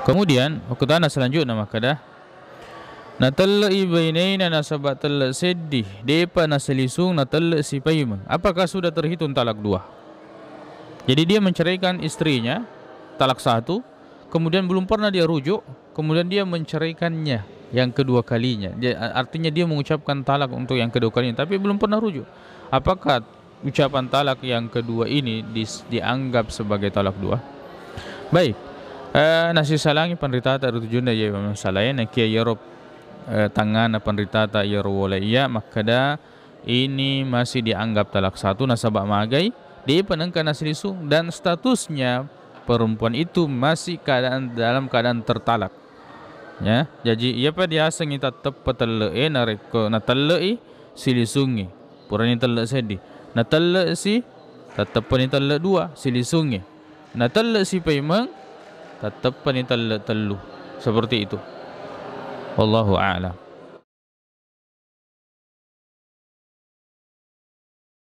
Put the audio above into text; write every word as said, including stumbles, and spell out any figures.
Kemudian, okkotanna selanjutnya makkeda, natelle'i baineina nasaba telle seddi, de'pa nasilisung natelle sipaimeng. Apakah sudah terhitung talak dua? Jadi dia menceraikan istrinya, talak satu, kemudian belum pernah dia rujuk, kemudian dia menceraikannya yang kedua kalinya. Dia, artinya dia mengucapkan talak untuk yang kedua kalinya, tapi belum pernah rujuk. Apakah ucapan talak yang kedua ini dis-, dianggap sebagai talak dua? Baik. Eh, nasisalangi penritata rutujunna ya Imam Salae, nakia yero, eh, tangana penritata yero wole iya, makkeda ini masih dianggap talak satu nasaba magai, de'pa nengka nasilisung dan statusnya perempuan itu masih keadaan, dalam keadaan tertalak. Ya, jaji iyapa diasengngi tatteppa telle'e narekko natelle'i silisungngi. Purani telle seddi. Natelle si, tatteppani telle dua, silisungngi. Natelle sipaimeng, tatteppani telle tellu. Seperti itu. Wallahu a'lam.